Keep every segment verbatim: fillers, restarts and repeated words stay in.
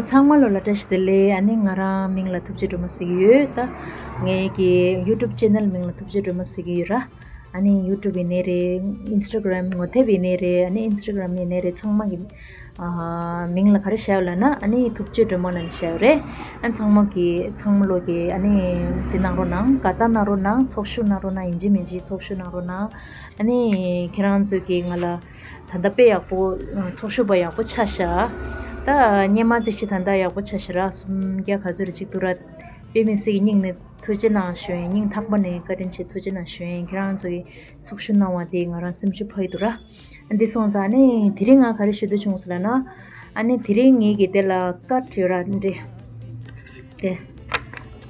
ཚང་མ་ལོ་ལ་བཀྲ་ཤིས་བདེ་ལེགས། ཨ་ནི་ང་རང་མིང་ལ་ཐུབ་རྗེ་སྒྲོལ་མ་ཟེར་གྱི་ཡོད། ད་ངའི་གི་YouTube channel མིང་ལ་ཐུབ་རྗེ་སྒྲོལ་མ་ཟེར་གྱི་ཡོད་ར། ཨ་ནི་YouTube ཡིན་ནའི་རེད། Instagram ངོ་དེབ་ཡིན་ནའི་རེད། ཨ་ནི་Instagram ཡིན་ནའི་རེད། ཚང་མ་གི་ཨ་མིང་ལ་ག་རེ་བྱ་ཡོད་ལབ་ན། ཨ་ནི་ཐུབ་རྗེ་སྒྲོལ་མ་ལབ་ནས་བྱ་ཡོད་རེད། ཨ་ཚང་མ་གི་ཚང་མ་ལོ་གི་ཨ་ནི་དེ་གནང་རོགས་གནང་། དགའ་རྟགས་གནང་རོགས་གནང་། ཚོགས་ཞུགས་གནང་རོགས་གནང་། ཡིན་གཅིག་མིན་གཅིག་ཚོགས་ཞུགས་གནང་རོགས་གནང་། ཨ་ནི་ཁྱེད་རང་ཚོས་ཀྱིས་ང་ལ་ད་ལྟ་དཔེ་ཡག་པོ། ཚོགས་ཞུགས་པ་ཡག་པོ་ཆགས་ཤག་ད་སྔོན་མ་ཙམ་ཞིག་ད་ལྟ་ཡག་པོ་ཆགས་ཤག་ར། སུམ་བརྒྱ་ག་ཚོད་རེ་ཅིག་འདུག་ར། དཔེ་མི་སྲིད་ཀྱི་སྙིང་ནས་ཐུགས་རྗེ་གནང་ཞུ་ཡིན། སྙིང་ཐག་པ་ནས་བཀའ་དྲིན་ཆེ། ཐུགས་རྗེ་གནང་ཞུ་ཡིན། ཁྱེད་རང་ཚོ་གིས་ཚོགས་ཞུགས་གནང་བ་དེ་ང་རང་སེམས་ཤུགས་འཕར་གྱི་འདུག་ར། འདི་སོང་ཙང་ནི་དེ་རིང་ང་ག་རེ་ཞུ་འདོད་བྱུང་སོང་ལབ་ན། ཨ་ནི་དེ་རིང་ངེད་ཀྱི་དེ་ལ་ཀཊ་ཡོད་ར། འདི་དེ་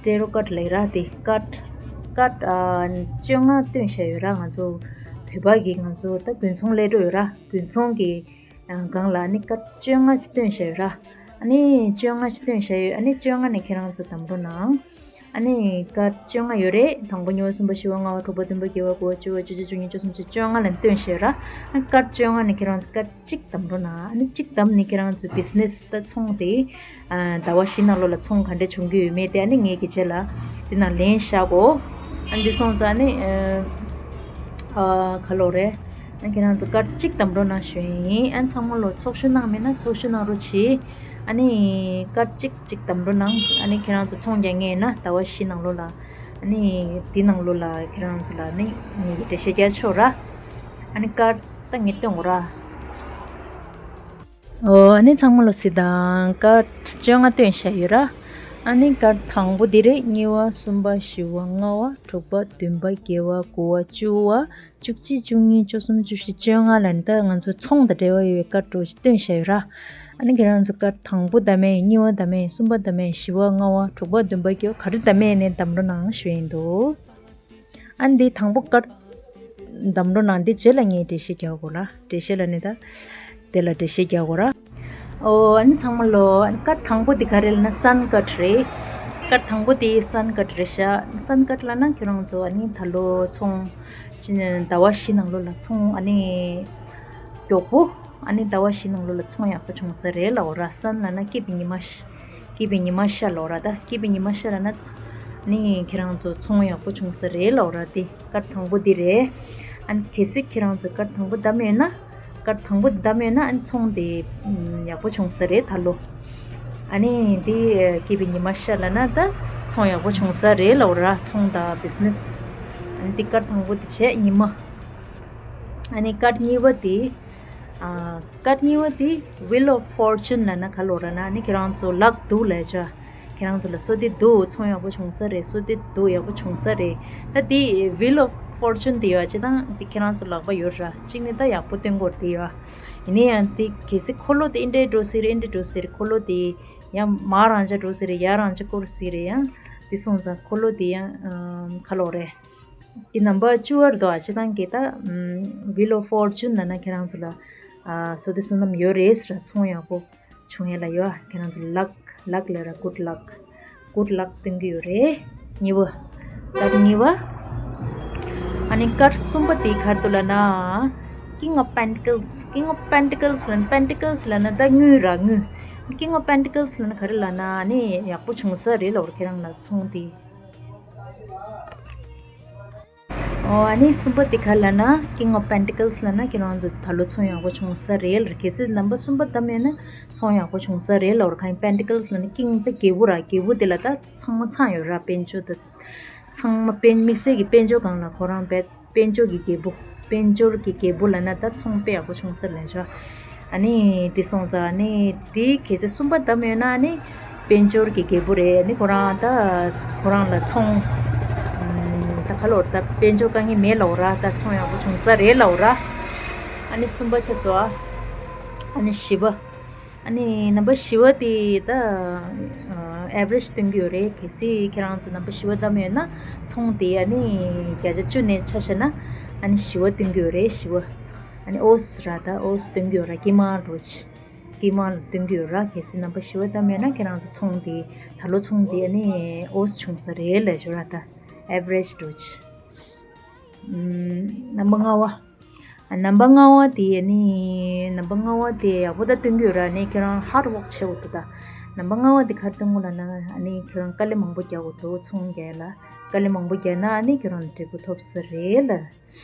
ཊེ་རོ་ཀཊ་ལབ་ར། དེ་ཀཊ་ཀཊ་ཨ་བཅོ་ལྔ་བཏོན་བཞག་ཡོད་ར། ང་ཚོ་བོད་པ་གི་ང་ཚོ་ད་དགུན་ཚོང་སླེབས་འགྲོ་ཡོད་ར། དགུན་ཚོང་གི་སྒང་ལ་ཨ་ནི་ཀཊ་བཅོ་ལྔ་ཅིག་བཏོན་བཞག་ཡོད་ར། ཨ་ནི་བཅོ་ལྔ་ཅིག་བཏོན་བཞག་ཡོད། ཨ་ནི་བཅོ་ལྔ་ནས་ཁྱེད་རང་ཚོ་འདེམས་རོགས་གནང་། ཨ་ནི་ཀཊ་བཅོ་ལྔ་ཡོད་རེད། དང་པོ་གཉིས་པ་གསུམ་པ་བཞི་པ་ལྔ་པ་དྲུག་པ་བདུན་པ་བརྒྱད་པ་དགུ་པ་བཅུ་པ་བཅུ་གཅིག་བཅུ་གཉིས་བཅུ་གསུམ་བཅུ་བཅོ་ལྔ་ལ་བཏོན་བཞག་ར། ཨ་ནི་ཀཊ་བཅོ་ལྔ་ནས་ཁྱེད་རང་ཚོ་ཀཊ་གཅིག་འདེམས་རོགས་གནང་། ཨ་ནི་གཅིག་བདམས་ནས་ཁྱེད་རང་ཚོ་བི་ཛི་ནེ་སི་ད་ཚོང་དེ་ཨ་ཟླ་བ་བཞི་ནང་ལོགས་ལ་ཚོང་ག་འདྲ་བྱུང་གི་ཡོད་མེད་དེ་ཨ་ནི་ངེད་ཀྱི་རྗེས་ལ་དེ་ནང་ལན་བཞག་གོ། ཨ་འདི་སོང་ཙང་ནི་ཨ་ག་ལོ་རེད། ཨ་ཁྱེད་རང་ཚོ་ཀཊ་གཅིག་འདེམས་རོགས་གནང་ཞུ་ཡིན། ཨ་ཚང་མ་ལོ་ཚོགས་ཞུགས་གནང་མེད་ན་ཚོགས་ཞུགས་གནང་རོགས་གྱིས། ཨ་ནི་ཀཊ་གཅིག་གཅིག་འདེམས་རོགས་གནང་། ཨ་ནི་ཁྱེད་རང་ཚོ་ཚོང་རྒྱག་མཁན་ཡིན་ན་ཟླ་བ་བཞི་ནང་ལོགས་ལ། ཨ་ནི་དེ་ནང་ལོགས་ལ་ཁྱེད་རང་ཚོ་ལ་ནི་ངེད་ཀྱི་འགྲེལ་བཤད་རྒྱག་ཆོག་ར། ཨ་ནི་ཀཊ་ད་ངས་སྟོན་དགོས་ར། ཨོ་ཨ་ནི་ཚང་མ་ལོ་གཟིགས་དང་། ཀཊ་བཅོ་ལྔ་བཏོན་བཞག་ཡོད་ར། ཨ་ནི་ཀཊ་དང་པོ་འདི་རེད། གཉིས་པ་གསུམ་པ་བཞི་པ་ལྔ་པ་དྲུག་པ་བདུན་པ་བརྒྱད་པ་དགུ་པ་བཅུ་པ་བཅུ་གཅིག་བཅུ་གཉིས་བཅུ་གསུམ་བཅུ་བཞི་བཅོ་ལྔ་ལ་ནི་ད་ང་ཚོ་ཚོང་དང་འབྲེལ་བ་ཡོད་པའི་ཀཊ་འདྲ་བོ་ཞིག་བཏོན་བཞག་ཡོད་ར། ཨ་ནི་ཁྱེད་རང་ཚོ་ཀཊ་དང་པོ་འདེམས་ཡིན། གཉིས་པ་འདེམས་ཡིན། གསུམ་པ་འདེམས་ཡིན། བཞི་པ་ལྔ་པ་དྲུག་པ་བདུན་པ་བརྒྱད་པ་ག་རེ་འདེམས་ཡིན་ནའི་འདེམས་རོགས་གནང་ཞུ་ཡིན་འདུག་ཨ་འདི་དང་པོ་ཀཊ་འདེམས་རོགས་གནང་། འདི་རྗེས་ལ་ངས་འགྲེལ་བཤད་རྒྱག་དགོས་ར། འགྲེལ་བཤད་ལབ་ནི་ད་དེ་ལ་འགྲེལ་བཤད་རྒྱག་དགོས་ར། ཨོ་ཨ་ནི་ཚང་མ་ལོ། ཀཊ་དང་པོ་འདི་ག་རེ་ལབ་ན་སན་ཀཊ་རེད། ཀཊ་དང་པོ་འདི་སན་ཀཊ་རེད་ཤག་སན་ཀཊ་ལབ་ན་ཁྱེད་རང་ཚོ་ཨ་ནི་ད་ལོ་ཚོང་ཅི་ཟླ་བ་བཞི་ནང་ལོགས་ལ་ཚོང་ཨ་ནི་མགྱོགས་པོ། ཨ་ནི་ཟླ་བ་བཞི་ནང་ལོགས་ལ་ཚོང་ཡག་པོ་བྱུང་ས་རེད་ལབ་ར། སན་ལབ་ན་སྐྱིད་པའི་ཉི་མ། སྐྱིད་པའི་ཉི་མ་ཤར་ལབ་ར། ད་སྐྱིད་པའི་ཉི་མ་ཤར་ལབ་ན་ནི་ཁྱེད་རང་ཚོ་ཚོང་ཡག་པོ་བྱུང་ས་རེད་ལབ་ར། དེ་ཀཊ་དང་པོ་འདི་རེད། ཨ་ནི་གལ་སྲིད་ཁྱེད་རང་ཚོ་ཀཊ་དང་པོ་བདམས་ཡོད་ན། ཀཊ་དང་པོ་བདམས་ཡོད་ན་ཨ་ནི་ཚོང་དེ་ཡག་པོ་བྱུང་ས་རེད་ད་ལོ། ཨ་ནི་འདི་སྐྱིད་པའི་ཉི་མ་ཤར་ལབ་ན་ད་ཚོང་ཡག་པོ་བྱུང་ས་རེད་ལབ་ར། ཚོང་དང་བི་ཛི་ནེ་སི། ཨ་ནི་འདི་ཀཊ་དང་པོ་འདི་བྱས་ཉི་མ། ཨ་ནི་ཀཊ་གཉིས་པ་འདི། ཨ་ཀཊ་གཉིས་པ་དེ་Wheel of Fortune ལབ་ན་ག་ལབ་ར་ན། ཨ་ནི་ཁྱེད་རང་ཚོ་ལག་འདུག་ལབ་བྱ། ཁྱེད་རང་ཚོ་ལ་བསོད་བདེ་འདུག་ཚོང་ཡག་པོ་བྱུང་ས་རེད། བསོད་བདེ་འདུག་ཡག་པོ་བྱུང་ས་རེད། ད་དེ་Wheel of Fortune དེ་ཡོད་ཅེ་དང་དེ་ཁྱེད་རང་ཚོ་ལག་པ་ཡོད་ར། གཅིག་ནི་ད་ཡག་པོ་སྟོན་གོ་དེ་ཡོད། ཡིན་ན་ཡང་དེ་གལ་སྲིད་འཁོར་ལོ་དེ་འདི་འདྲ་འགྲོ་སྲིད་རེད། འདི་འདྲ་འགྲོ་སྲིད་རེད། འཁོར་ལོ་དེ་ཡང་མར་རང་འཇགས་འགྲོ་སྲིད་རེད། ཡར་རང་འཇགས་འགྲོ་སྲིད་རེད། ཡང་དེ་སོང་ཙང་འཁོར་ལོ་དེ་ཡང་ག་ལབ་རེད། འདི་ནམ་བར་བཅུ་པ་རེད་དོ། ཨ་ཅེ་དང་གི་ད་Wheel of Fortune ལབ་ན་ཁྱེད་རང་ཚོ་ལ་བསོད་བདེ་བསོད་ནམས་ཡོད་རེད་ཟེར། ཚོང་ཡག་པོ་བྱུང་ཡ་ལ་ཡོད། ཁྱེད་རང་ཚོ་ལག་ལག་ལ་ར་good luck good luck སྟོན་གི་ཡོད་རེད། གཉིས་པ། ཀཊ་གཉིས་པ། ཨ་ནི་ཀཊ་གསུམ་པ་དེ་ག་རེ་འདུག་ལབ་ན། King of Pentacles King of Pentacles ལབ་ན་Pentacles ལབ་ན་ད་དངུལ་ར་དངུལ། King of Pentacles ལབ་ན་ག་རེ་ལབ་ན་ཨ་ནི་ཡག་པོ་བྱུང་ས་རེད་ལབ་ར། ཁྱེད་རང་ལ་ཚོང་དེ། ཨོ་ཨ་ནི་གསུམ་པ་དེ་ག་ལབ་ན་King of Pentacles ལབ་ན་ཁྱེད་རང་ཚོ་ད་ལོ་ཚོང་ཡག་པོ་བྱུང་ས་རེད་ལ། གལ་སྲིད་ནམ་བར་གསུམ་པ་བདམས་ཡོད་ན་ཚོང་ཡག་པོ་བྱུང་ས་རེད་ལ། འོར་ཁ་ཡིན་Pentacles ལབ་ན་King ད་རྒྱལ་པོ་ར། རྒྱལ་པོ་དེ་ལ་ད་ཚང་མ་ཚང་ཡོད་ར། དཔལ་འབྱོར་ད་ཚང་མ་དཔལ་དམིགས་བསལ་གྱི་དཔལ་འབྱོར་སྒང་ལ་ཁོ་རང་དཔལ་དཔལ་འབྱོར་གྱི་རྒྱལ་པོ། དཔལ་འབྱོར་གྱི་རྒྱལ་པོ་ལབ་ན་ད་ཚོང་དཔེ་ཡག་པོ་བྱུང་ས་རེད་ལབ་ཆོག་ཨ་ནི་དེ་སོང་ཙང་ཨ་ནི་དེ་གལ་སྲིད་གསུམ་པ་བདམས་ཡོད་ན་ཨ་ནི་དཔལ་འབྱོར་གྱི་རྒྱལ་པོ་རེད། ཨ་ནི་ཁོ་རང་ད་ཁོ་རང་ལ་ཚོང་ད་ག་ལབ་ར། ད་དཔལ་འབྱོར་དཀའ་ངལ་མེད་ལབ་ར། ད་ཚོང་ཡག་པོ་བྱུང་ས་རེད་ལབ་ར། ཨ་ནི་གསུམ་པ་ཆགས་སོང་། ཨ་ནི་བཞི་པ། ཨ་ནི་ནམ་བར་བཞི་པ་དེ་ད་average སྟོན་གྱི་ཡོད་རེད། གལ་སྲིད་ཁྱེད་རང་ཚོ་ནམ་བར་བཞི་པ་བདམས་ཡོད་ན་ཚོང་དེ་ཨ་ནི་བརྒྱ་ཆ་བཅུ་ནས་ཆ་བཞག་ན་ཨ་ནི་བཞི་པ་སྟོན་གྱི་ཡོད་རེད། བཞི་པ། ཨ་ནི་ཨོས་ར། ད་ཨོས་སྟོན་གྱི་ཡོད་ར། ཀི་མ་རོ་ཆི་ཀི་མ་ལ་སྟོན་གྱི་ཡོད་ར། གལ་སྲིད་ནམ་བར་བཞི་པ་བདམས་ཡོད་ན་ཁྱེད་རང་ཚོ་ཚོང་དེ་ད་ལོ་ཚོང་དེ་ཨ་ནི་ཨོས་བྱུང་ས་རེད་ལབ་ཞུ་ར། ད་average རོ་ཆི། ཨམ། ནམ་བར་ལྔ་པ། ཨ་ནམ་བར་ལྔ་པ་དེ་ནི་ནམ་བར་ལྔ་པ་དེ་ཡག་པོ་ད་སྟོན་གྱི་ཡོད་ར། ནི་ཁྱེད་རང་hard work བྱེད་དགོས་འདུག་ད་ ནམ་པར་ལྔ་པ་དེ་ག་རེ་སྟོན་གོ་ལབ་ན། ཨ་ནི་ཁྱོད་རང་དཀའ་ལས་མང་པོ་རྒྱག་དགོས་འདུག་ཚོང་རྒྱག་ལ། དཀའ་ལས་མང་པོ་རྒྱག་ན་ཨ་ནི་ཁྱོད་རང་འབྲས་བུ་ཐོབ་ས་རེད་ལ།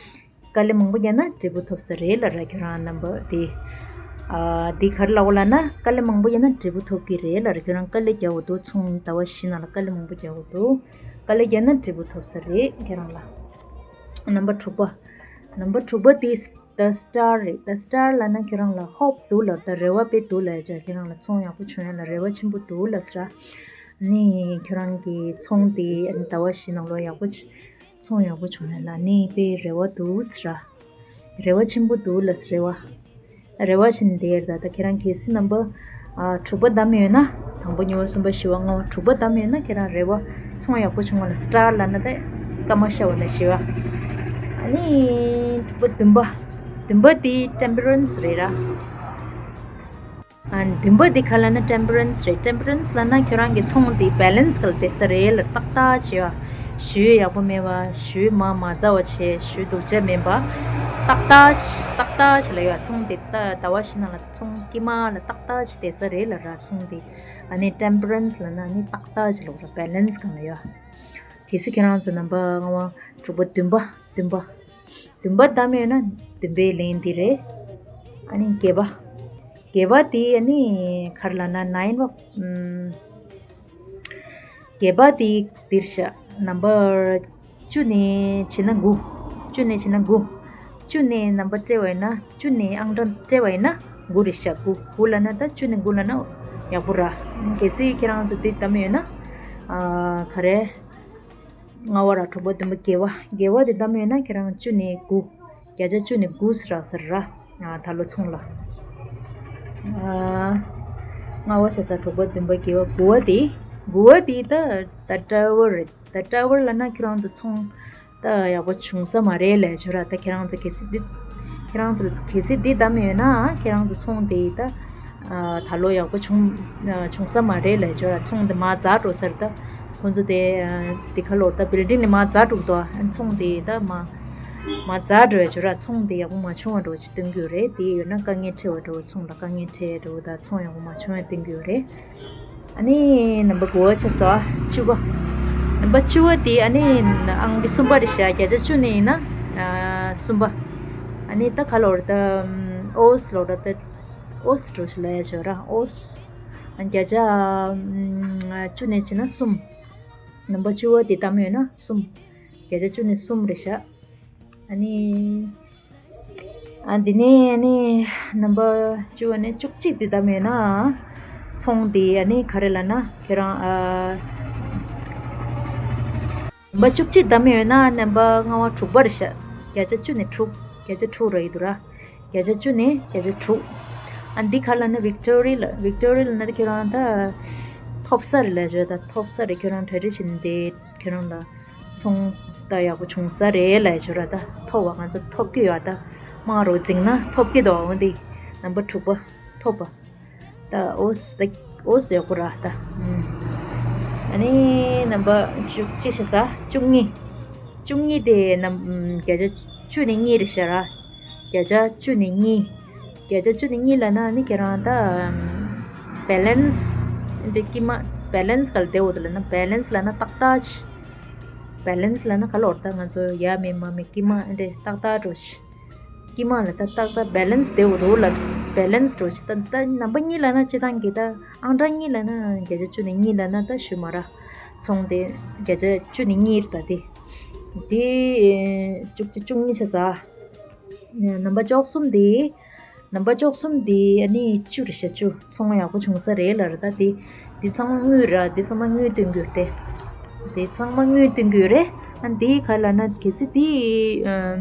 དཀའ་ལས་མང་པོ་རྒྱག་ན་འབྲས་བུ་ཐོབ་ས་རེད་ལབ་ར། ཁྱོད་རང་ནམ་པར་དེ། ཨ། དེ་ག་རེ་ལབ་དགོས་ལབ་ན། དཀའ་ལས་མང་པོ་རྒྱག་ན་འབྲས་བུ་ཐོབ་ཀྱི་རེད་ལབ་ར། ཁྱོད་རང་དཀའ་ལས་རྒྱག་དགོས་འདུག་ཚོང་ཟླ་བ་བཞི་ནང་ལ་དཀའ་ལས་མང་པོ་རྒྱག་དགོས་འདུག་དཀའ་ལས་རྒྱག་ན་འབྲས་བུ་ཐོབ་ས་རེད་ཁྱེད་རང་ལ། ནམ་པར་དྲུག་པ། ནམ་པར་དྲུག་པ་དེ་The Star རེད། The Star ལབ་ན་ཁྱོད་རང་ལ་ཧོབ་འདུག་ལབ། ད་རེ་བ་དཔེ་འདུག་ལབ་ཡ་ཅག་ཁྱེད་རང་ལ་ཚོང་ཡག་པོ་བྱུང་ཡ་ལ་རེ་བ་ཆེན་པོ་འདུག་ལབ་ཟེར་ར། ནི་ཁྱོད་རང་གི་ཚོང་དེ་ཨ་ནི་ཟླ་བ་བཞི་ནང་ལོགས་ཡག་པོ་ཆ་ཚོང་ཡག་པོ་བྱུང་ཡ་ལ་ནི་དཔེ་རེ་བ་འདུག་ཟེར་ར། རེ་བ་ཆེན་པོ་འདུག་ལབ་ཟེར། རེ་བ། རེ་བ་བྱས་ནས་བསྡད་ཡོད་རེད། ད་ད་ཁྱེད་རང་གལ་སྲིད་ནམ་པར་ཨ་དྲུག་པ་བདམས་ཡོད་ན། དང་པོ་གཉིས་པ་གསུམ་པ་བཞི་པ་ལྔ་པ་དྲུག་པ་བདམས་ཡོད་ན་ཁྱེད་རང་རེ་བ་ཚོང་ཡག་པོ་བྱུང་བ་ལ་སི་ཊར་ལབ་ན་ད་སྐར་མ་ཤར་བ་ལ་བཞི་པ། ཨ་ནི་དྲུག་པ་བདུན་པ། བདུན་པ་དེ་Temperance རེད་ར། ཨ་ནི་བདུན་པ་དེ་ག་ལབ་ན་Temperance རེད། Temperance ལབ་ན་ཁྱོད་རང་གི་ཚོང་དེ་བེ་ལེན་སི་ག་ལ་བསྡད་ས་རེད་ལ། ཏག་ཏག་བྱས་པ། ཞུ་ཡག་པོ་མེད་པ། ཞུ་མ་མ་ཛ་བ་བྱས། ཞུ་སྡུག་ཅག་མེད་པ། ཏག་ཏག་ཏག་ཏག་བྱས་ལ་ཡོད། ཚོང་དེ་ད་ཟླ་བ་བཞི་ནང་ལ་ཚོང་དཀྱིལ་མ་ལ་ཏག་ཏག་བྱས་བསྡད་ས་རེད་ལ་ར། ཚོང་དེ་ཨ་ནི་Temperance ལབ་ན་ཨ་ནི་ཏག་ཏག་བྱས་ལ་ར། བེ་ལེན་སི་གང་ལ་ཡོད། གལ་སྲིད་ཁྱེད་རང་ཚོ་ནམ་པར་ལྔ་པ་དྲུག་པ་བདུན་པ་བདུན་པ། བདུན་པ་བདམས་ཡོད་ན་བདུན་པའི་ལན་འདི་རེད། ཨ་ནི་བརྒྱད་པ། བརྒྱད་པ་དེ་ཨ་ནི་ག་རེ་ལབ་ན་ནའིན་པ། ཨམ། བརྒྱད་པ་དེ་འདིར་བཞག་ནམ་པར་བཅུ་ནས་བྱས་ན་དགུ། བཅུ་ནས་བྱས་ན་དགུ། བཅུ་ནས་ནམ་པར་སྤྲད་པ་ཡིན་ན། བཅུ་ནས་ཨང་གྲངས་སྤྲད་པ་ཡིན་ན་དགུ་རེད་བཞག་དགུ། དགུ་ལབ་ན་ད་བཅུ་ནས་དགུ་ལབ་ན་ཡག་པོ་ར། གལ་སྲིད་ཁྱེད་རང་ཚོ་འདི་བདམས་ཡོད་ན། ཨ། ག་རེ། ལྔ་པ་ར་དྲུག་པ་བདུན་པ་བརྒྱད་པ། བརྒྱད་པ་དེ་བདམས་ཡོད་ན་ཁྱེད་རང་བཅུ་ནས་དགུ། བརྒྱ་ཆ་བཅུ་ནས་དགུ་ཟེར་ར་ཟེར་ར། ཨ། ད་ལོ་ཚོང་ལ། ཨ། ལྔ་པ་བྱས་ཙང་དྲུག་པ་བདུན་པ་བརྒྱད་པ། དགུ་པ་དེ། དགུ་པ་དེ་ད་ད་ཌ་རའི་ཝར་རེད། ད་ཌ་རའི་ཝར་ལབ་ན་ཁྱེད་རང་ཚོ་ཚོང་ད་ཡག་པོ་བྱུང་ས་མ་རེད་ལབ་བྱས་ར། ད་ཁྱེད་རང་ཚོ་གལ་སྲིད་འདི། ཁྱེད་རང་ཚོ་གལ་སྲིད་འདི་བདམས་ཡོད་ན་ཁྱེད་རང་ཚོ་ཚོང་དེ་ད། ཨ། ད་ལོ་ཡག་པོ་བྱུང་། ཨ། བྱུང་ས་མ་རེད་ལབ་བྱས་ར། ཚོང་དེ་མར་ཛར་འགྲོ་ས་རེད་ད། ཁོང་ཚོ་དེ། ཨ། དེ་ག་ལབ་དགོས་རེད་ད། བིལ་ཌིང་དེ་མར་ཛར་འགྲོ་གི་འདུག་ཨ། ཚོང་དེ་ད་མར་མར་ཛར་འགྲོ་བྱས་ར། ཚོང་དེ་ཡག་པོ་མ་བྱུང་བ་འདྲ་བོ་ཅིག་སྟོན་གྱི་ཡོད་རེད། དེ་ཡོད་ན་དཀའ་ངལ་འཕྲད་པ་འདྲ་བོ། ཚོང་ལ་དཀའ་ངལ་འཕྲད་འདྲ་བོ། ད་ཚོང་ཡག་པོ་མ་བྱུང་བ་སྟོན་གྱི་ཡོད་རེད། ཨ་ནི་ནམ་པར་དགུ་པ་བྱས་ཙང་བཅུ་པ། ནམ་པར་བཅུ་པ་དེ་ཨ་ནི་ཨང་གི་གསུམ་པ་རེད་བཞག་བརྒྱ་ཆ་བཅུ་ནས་ཡིན་ན། ཨ། གསུམ་པ། ཨ་ནི་ད་ག་ལབ་དགོས་རེད་ད། ཨོ་སི་ལབ་དགོས་རེད་ད། ཨོ་སི་འདྲ་བོ་ཞིག་ལབ་ཡ་བྱས་ར། ཨོ་སི། ཨ། བརྒྱ་ཆ་བཅུ་ནས་བྱས་ན་གསུམ། ནམ་པར་བཅུ་པ་དེ་བདམས་ཡོད་ན་གསུམ། བརྒྱ་ཆ་བཅུ་ནས་གསུམ་རེད་བཞག་ཨ་ནི། ཨ། འདི་ནས་ཨ་ནི་ནམ་པར་བཅུ་པ་ནས་བཅུ་གཅིག་དེ་བདམས་ཡོད་ན། ཚོང་དེ་ཨ་ནི་ག་རེ་ལབ་ན་ཁྱེད་རང་། ཨ། ནམ་པར་བཅུ་གཅིག་བདམས་ཡོད་ན་ནམ་པར་ལྔ་པ་དྲུག་པ་རེད་བཞག་བརྒྱ་ཆ་བཅུ་ནས་དྲུག་བརྒྱ་ཆ་དྲུག་རག་གི་འདུག་ར། བརྒྱ་ཆ་བཅུ་ནས་བརྒྱ་ཆ་དྲུག་ཨ། འདི་ག་ལབ་ན་ཝིག་ཊོ་རི་ལབ། ཝིག་ཊོ་རི་ལབ་ན་ད་ཁྱེད་རང་ད་ཐོབ་ས་རེད་ལབ་བྱས་ར། ད་ཐོབ་ས་རེད། ཁྱེད་རང་གྲ་སྒྲིག་བྱས་ནས་བསྡད། ཁྱེད་རང་ལ་ཚོང་ད་ཡག་པོ་བྱུང་ས་རེད་ལབ་བྱས་ར། ད་ཐོབ་པ་ང་ཚོ་ཐོབ་ཀྱི་ཡོད། ད་དམངས་རོགས་འཛིང་ན་ཐོབ་ཀྱི་འདུག་འོ་འདི་ནམ་པར་དྲུག་པ་ཐོབ་པ། ད་ཨོ་སི་ད་ཨོ་སི་ཡག་པོ་ར་ད། ཨ་ནི་ནམ་པར་བཅུ་གཅིག་བྱས་ཙང་བཅུ་གཉིས། བཅུ་གཉིས་དེ་ནམ་བརྒྱ་ཆ་བཅུ་ནས་གཉིས་རེད་བཞག་ར། བརྒྱ་ཆ་བཅུ་ནས་གཉིས། བརྒྱ་ཆ་བཅུ་ནས་གཉིས་ལབ་ན་ནི་ཁྱེད་རང་ད་བེ་ལེན་སི་འདི་དཀྱིལ་མ། བེ་ལེན་སི་ག་ལ་བསྡད་ཡོད་དེ་ལབ་ན། བེ་ལེན་སི་ལབ་ན་ཏག་ཏག་ཅིག་བེ་ལེན་སི་ལབ་ན་ག་ལབ་དགོས་རེད་ད། ང་ཚོ་ཡ་མེད་མ་མེད་དཀྱིལ་མ་འདི་ཏག་ཏག་འདྲ་བོ་ཅིག་དཀྱིལ་མ་ལ་ད་ཏག་ཏག་བེ་ལེན་སི་བསྡད་ཡོད་དེ་ལ་བེ་ལེན་སི་འདྲ་བོ་ཅིག་ད་ད་ནམ་པར་གཉིས་ལབ་ན་སྤྱིར་བཏང་གི་ད་ཨང་གྲངས་གཉིས་ལབ་ན། བརྒྱ་ཆ་བཅུ་ནས་གཉིས་ལབ་ན་ད་ཞུ་མ་ར། ཚོང་དེ་བརྒྱ་ཆ་བཅུ་ནས་གཉིས་རེད་ད། དེ་དེ་བཅུ་གཅིག་བཅུ་གཉིས་བྱས་ཙང་། ནམ་པར་བཅུ་གསུམ་དེ། ནམ་པར་བཅུ་གསུམ་དེ་ཨ་ནི་བཅུ་རེད་བཞག་བཅུ། ཚོང་ཡག་པོ་བྱུང་ས་རེད་ལབ་ར། ད་དེ་དེ་ཚང་མ་དངུལ་ར། དེ་ཚང་མ་དངུལ་སྟོན་གྱི་ཡོད་རེད་དེ། དེ་ཚང་མ་དངུལ་སྟོན་གྱི་ཡོད་རེད། ཨ། དེ་ག་ལབ་ན་གལ་སྲིད་དེ་ཨམ་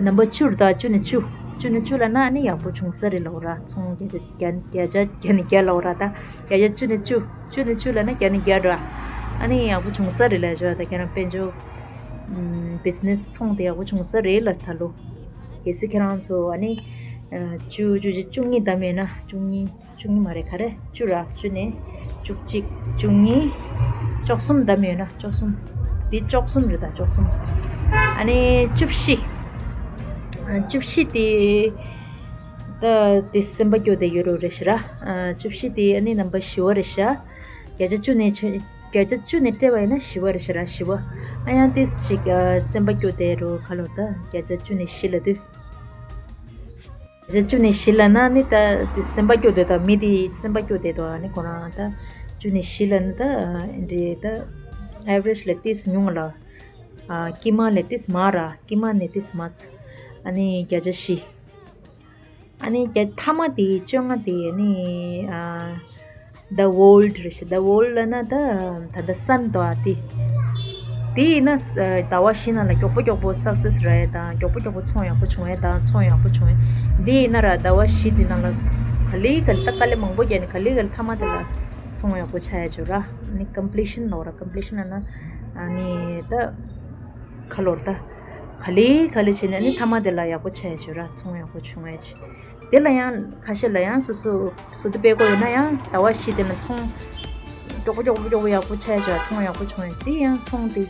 ནམ་པར་བཅུ་རེད་ད། བཅུ་ནས་བཅུ། བཅུ་ནས་བཅུ་ལབ་ན་ཨ་ནི་ཡག་པོ་བྱུང་ས་རེད་ལབ་ར། ཚོང་བརྒྱ་ཆ་བརྒྱ་བརྒྱ་ཆ་བརྒྱ་ནས་བརྒྱ་ལབ་ར། ད་བརྒྱ་ཆ་བཅུ་ནས་བཅུ། བཅུ་ནས་བཅུ་ལབ་ན་བརྒྱ་ནས་བརྒྱ་འགྲོ། ཨ་ནི་ཡག་པོ་བྱུང་ས་རེད་ལབ་བྱས་ད་ཁྱེད་རང་དཔལ་འབྱོར། ཨམ། བི་ཛི་ནེ་སི་ཚོང་དེ་ཡག་པོ་བྱུང་ས་རེད་ལ་ད་ལོ། གལ་སྲིད་ཁྱེད་རང་ཚོ་ཨ་ནི་ཨ་བཅུ། བཅུ་གཅིག་བཅུ་གཉིས་བདམས་ཡོད་ན། བཅུ་གཉིས། བཅུ་གཉིས་མ་རེད། ག་རེ། བཅུ་ར། བཅུ་ནས་བཅུ་གཅིག་བཅུ་གཉིས། བཅུ་གསུམ་བདམས་ཡོད་ན། བཅུ་གསུམ། འདི་བཅུ་གསུམ་རེད་ད། བཅུ་གསུམ། ཨ་ནི་བཅུ་བཞི། ཨ། བཅུ་བཞི་དེ་ད་དེ་སེམས་པ་སྐྱོ་བསྡད་ཡོད་རེད་ཤི་ར། བཅུ་བཞི་དེ་ཨ་ནི་རྣམ་པ་བཞི་བ་རེད་ཤག་བརྒྱ་ཆ་བཅུ་ནས་ཆ་བརྒྱ་ཆ་བཅུ་ནས་སྤྲད་པ་ཡིན་ན་བཞི་བ་རེད་ཤག་ར། བཞི་བ། ཨ་ཡང་ཏིས་ཞིག་སེམས་པ་སྐྱོ་བསྡད་འགྲོ་ག་ལོ་ད་བརྒྱ་ཆ་བཅུ་ནས་བཞི་ལ་དུས། བརྒྱ་ཆ་བཅུ་ནས་བཞི་ལ་ན་ནི་ད་དེ་སེམས་པ་སྐྱོ་བསྡད་དོ། མི་དེ་སེམས་པ་སྐྱོ་བསྡད་དོ། ཨ་ནི་ཁོ་རང་ད་བཅུ་ནས་བཞི་ལ་ནི་ད་འདི་ད་average་ལ་ཏིས་ཉུང་ལ། དཀྱིལ་མ་ལས་ཏིས་མ་ར། དཀྱིལ་མ་ནས་ཏིས་མ་ཚ། ཨ་ནི་བརྒྱ་ཆ་བཞི། ཨ་ནི་བརྒྱ་ཐ་མ་དེ་བཅོ་ལྔ་དེ་ཨ་ནི་the world་རེད་ཤག the world་ལ་ན་ད་ད་ལྟ་སན་དོ་ཨ་དེ། དེ་ཡིན་ན་ཟླ་བ་བཞི་ནང་ལ་མགྱོགས་པོ་མགྱོགས་པོ་success་རག་ཡ་དང་མགྱོགས་པོ་མགྱོགས་པོ་ཚོང་ཡག་པོ་བྱུང་ཡ་དང་ཚོང་ཡག་པོ་བྱུང་ཡ། དེ་ཡིན་ན་ར་ཟླ་བ་བཞི་དེ་ནང་ལ་ག་ལེ་ག་ལེ་ད་དཀའ་ལས་མང་པོ་བརྒྱབ་ནས་ག་ལེ་ག་ལེ་ཐ་མ་དེ་ལ་ཚོང་ཡག་པོ་ཆགས་ཡ་བྱོས་ར། ཨ་ནི་completion་ལབ་ར། completion་ལབ་ན་ཨ་ནི་ད་ག་ལོར་ད་ག་ལེ་ག་ལེ་བྱས་ནས་ཨ་ནི་ཐ་མ་དེ་ལ་ཡག་པོ་ཆགས་ཡ་བྱོས་ར། ཚོང་ཡག་པོ་བྱུང་ཡ་བྱས། དེ་ལ་ཡང་ཁ་ཤས་ལ་ཡང་སོ་སོ་བཟོ་ལྟ་སྤེལ་དགོས་ཡོད་ན་ཡང་ཟླ་བ་བཞི་དེ་ལ་ཚོང་མགྱོགས་པོ་མགྱོགས་པོ་མགྱོགས་པོ་ཡག་པོ་ཆགས་བྱས་ཚོང་ཡག་པོ་བྱུང་ཡོད། དེ་ཡང་ཚོང་དེ་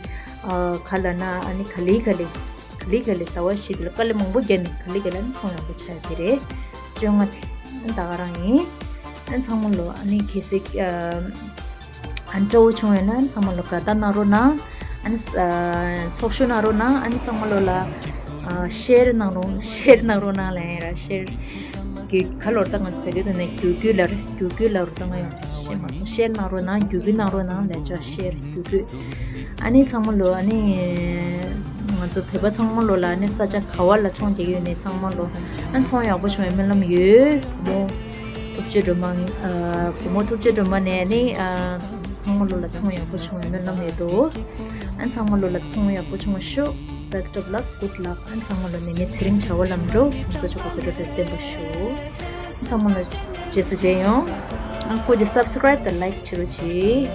ག་ལ་ན་ཨ་ནི་ག་ལེ་ག་ལེ་ག་ལེ་ག་ལེ་ཟླ་བ་བཞི་དེ་ལ་དཀའ་ལས་མང་པོ་བརྒྱབ་ནས་ག་ལེ་ག་ལེ་ཨ་ནི་ཚོང་ཡག་པོ་ཆགས་ཡོད། དེ་རེད། བཅོ་ལྔ་དེ་ཨ་ནི་ད་ག་རང་ཡིན། ཨ་ནི་ཚང་མ་ལོ་ཨ་ནི་གལ་སྲིད་ཨ་ཨ་ནི་སྤྲོ་བོ་བྱུང་ཡོད་ན་ཚང་མ་ལོ་དགའ་རྟགས་གནང་རོགས་གནང་། ཨ་ནི་ཨ་ཚོགས་ཞུགས་གནང་རོགས་གནང་། ཨ་ནི་ཚང་མ་ལོ་ལ་ཨ་ཤེར་གནང་རོགས་ཤེར་གནང་རོགས་གནང་ལབ་ཡིན་ར། ཤེར་གི་ག་ལོར་ད་ང་ཚོ་བོད་སྐད་ཐོག་ནས་རྒྱུད་སྐུད་ལབ་རེད། རྒྱུད་སྐུད་ལབ་རེད། ད་ང་ཡང་ཤེར་མ་སོང་། ཤེར་གནང་རོགས་གནང་། རྒྱུད་སྐུད་གནང་རོགས་གནང་ལབ་ཆོག་ཤེར་རྒྱུད་སྐུད། ཨ་ནི་ཚང་མ་ལོ་ཨ་ནི་ང་ཚོ་བོད་པ་ཚང་མ་ལོ་ལ་ཨ་ནི་ས་ཆ་ག་བ་ལ་ཚོང་རྒྱག་ཡོད་ནས་ཚང་མ་ལོ་ཨ་ནི་ཚོང་ཡག་པོ་བྱུང་བའི་སྨོན་ལམ་ཡོད། བུ་མོ་ཐུབ་ཆེ་སྒྲོལ་མ། ཨ་བུ་མོ་ཐུབ་ཆེ་སྒྲོལ་མ་ནས་ཨ་ནི་ཨ་ཚང་མ་ལོ་ལ་ཚོང་ཡག་པོ་བྱུང་བའི་སྨོན་ལམ་ཡོད་དོ། ཨ་ནི་ཚང་མ་ལོ་ལ་ཚོང་ཡག་པོ་བྱུང་བ་ཤོག Best of luck, good luck. ཨ་ནི་ཚང་མ་ལོ་ནས་ནས་ཚེ་རིང་བྱ་བ་ལམ་འགྲོ་གོང་ས་མཆོག་གི་བརྩེ་བ་དེ་བརྟན་པ་ཤོག་ཨ་ནི་ཚང་མ་ལོ་རྗེས་སུ་མཇལ་ཡོང་། ཨ་ཁོ་ཅི་subscribe་དང་like་བྱེད་རོགས་གྱིས།